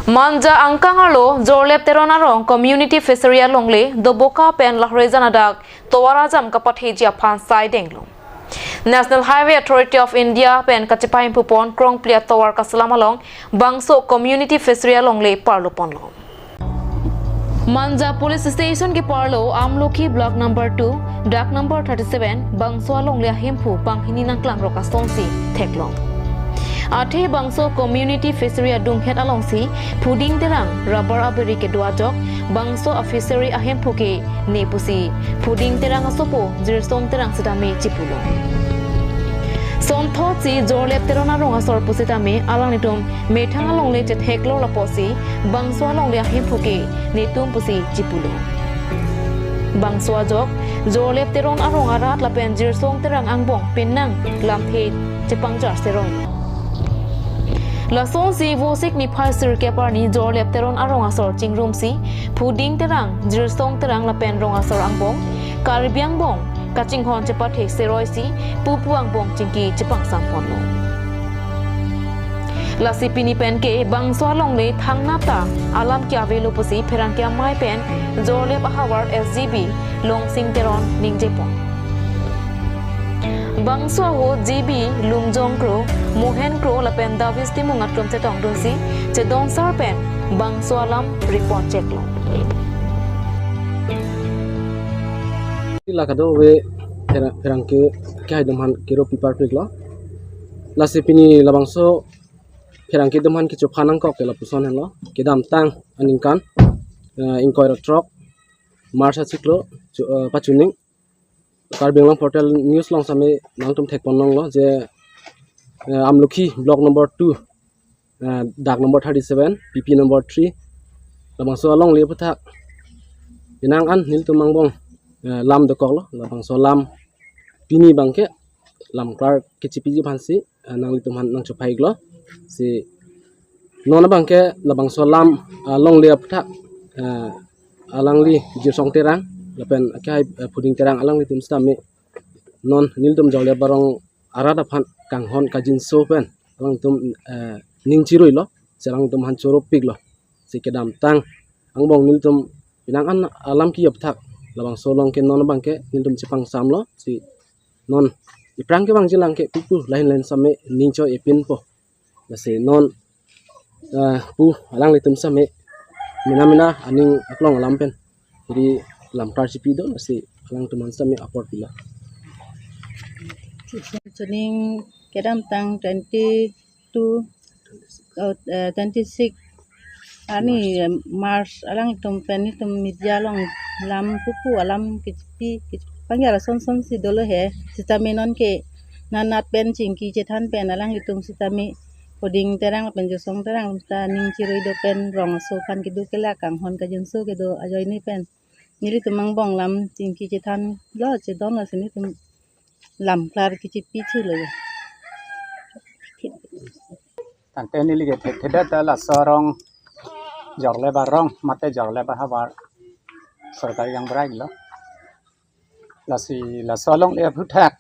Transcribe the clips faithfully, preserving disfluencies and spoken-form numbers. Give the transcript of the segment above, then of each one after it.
Manja angkang arlo Jorlep Teron arong Community Fishery alongle Doboka pen Lahorijan adak tovar ajam kapatheji aphan saidenglo. National Highway Authority of India pen kachepahimphu pon krongpli atovar kaselam along bangso Community Fishery alongle parlo ponlo. Manja Police Station ke parlo Amlokhi Block number two, Dag number thirty-seven, bangso alongle ahimphu banghini nangklangrok asonsi theklong. Athe bangso Community Fishery adunghet alongsi phuding terang rubber abiri kedo ajok bangso a fishery ahimphu ke ne pusi phuding terang asopo Jirsong Terang sitame chipulo. Sonthotsi Jorlep Teron arong asor pusitame alanglitum methang alongle chetheklor lapusi bangso alongle ahimphu ke netum pusi chipulo. Bangso ajok Jorlep Teron arong arat lapen Jirsong Terang angbong penang lamthe chepangjar seroi. Lasonsi Vosik niphai sirkep arni Jorlep Teron arong asor chingrumsi phuding terang, Jirsong Terang lapen rong asor angbong, Karbi angbong kachinghon chepathe seroisi pupu angbong chingki chepangsam ponlo. Lasi pini pen ke bangso alongle thangnat ta alam ke avelo pusi pherangke amei pen Jorlep ahavar S G B Longsing Teron ningje pon. Bangso ahut G B Lumjong Kro, Mohen Kro lapen Davis Timung atum chetongdunsi chedonsar pen bangso alam report cheklo. La kadokave pherang, pherangke akehai atum aphan kero pipar piklo. Lasi pini labangso pherangke atum aphan kechopha nangkok ke lapuson henlo. Kedamtang aningkan, eh, ingkoi ra throk March achiklo chu-, eh, pachuning Karbi Anglong Portal News along sitame nangtum thekpon longlo je, eh, Amlokhi Block number two, eh, Dag number thirty-seven, P P number three, labangso alongle aphuthak penang an nelitum angbong, eh, lam dokoklo, labangso lam pini abangke lam klar kechepiji aphansi, eh, nanglitum aphan nangchopha iklo. Si non abangke labangso lam, eh, alongle aphuthak, eh, alangli Jirsong Terang lapen akehai, eh, phuding terang alanglitum sitame non nelitum Jorlep arong arat aphan kanghon kajinso pen alangtum, eh, ning chiruilo, si alangtum aphan choro piklo. Si kedamtang angbong nelitum penang an alam ke-ap thak labangso along ke non abangke nelitum chepangsamlo, si non iphrang kevangji lang ke pupu lahin lahin sitame ning cho-e pinpo. Lasi non, eh, pu alanglitum sitame mena mena aning aklong alam pen ri lam klar chipi do, lasi alangtum aphan sitame apor pilo. Chuning kedamtang twenty-two, oh, eh, twenty-six arni, eh, March alangtum pen nelitum media along lam pupu alam kechipi, kechipi pangjar ason sonsi dolo he. Sitame non ke nanat pen chingki chethan pen alanglitum sitame phuding terang pen Jirsong Terang ta ning chirui do pen rong aso aphan kedo ke la kanghon kajinso kedo ajoine pen nelitum angbong lam chingki chethanlo, chedonlo, si nelitum lam klar kechipi thulo ya. Tangte neli ke thekthe det ta laso arong Jorlep arong mate Jorlep ahavar sorkari gaonbura iklo. Lasi laso alongle aphuthak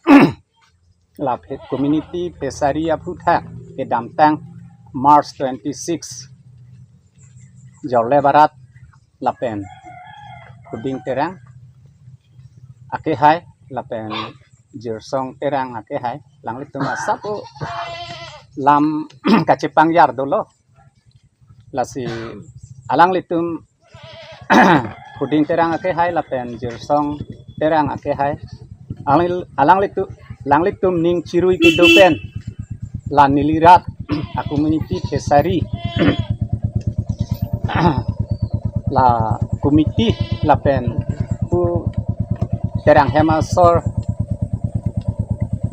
la phe-, community fishery aphuthak kedamtang March twenty-six Jorlep arat lapen phuding terang akehai lapen Jirsong Terang akehai alanglitum asap lam kachepangjar dolo. Lasi alanglitum phuding terang akehai lapen Jirsong Terang akehai alangli-, alanglitum, alanglitum ning chirui kedo pen la neli rat a community fishery la committee lapen pu terang hem asor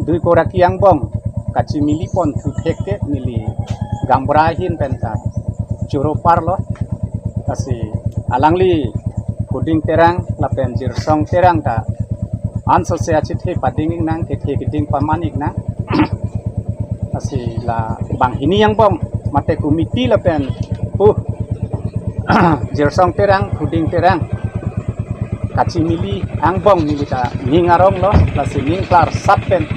dui koraki angbong kachimili pon thuthek ke neli gaonbura ahin pen ta choro parlo. Lasi alangli phuding terang lapen Jirsong Terang ta ansose achethe pading iknang, kethe keding paman iknang. Lasi la banghini angbong mate committee lapen pu Jirsong Terang, phuding terang kachimili angbong neli ta ning aronglo, lasi ning klarsap pen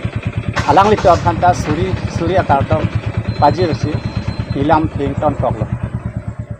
alanglitum aphan ta suri suri akardom pajirsi ilam ping tonkoklo.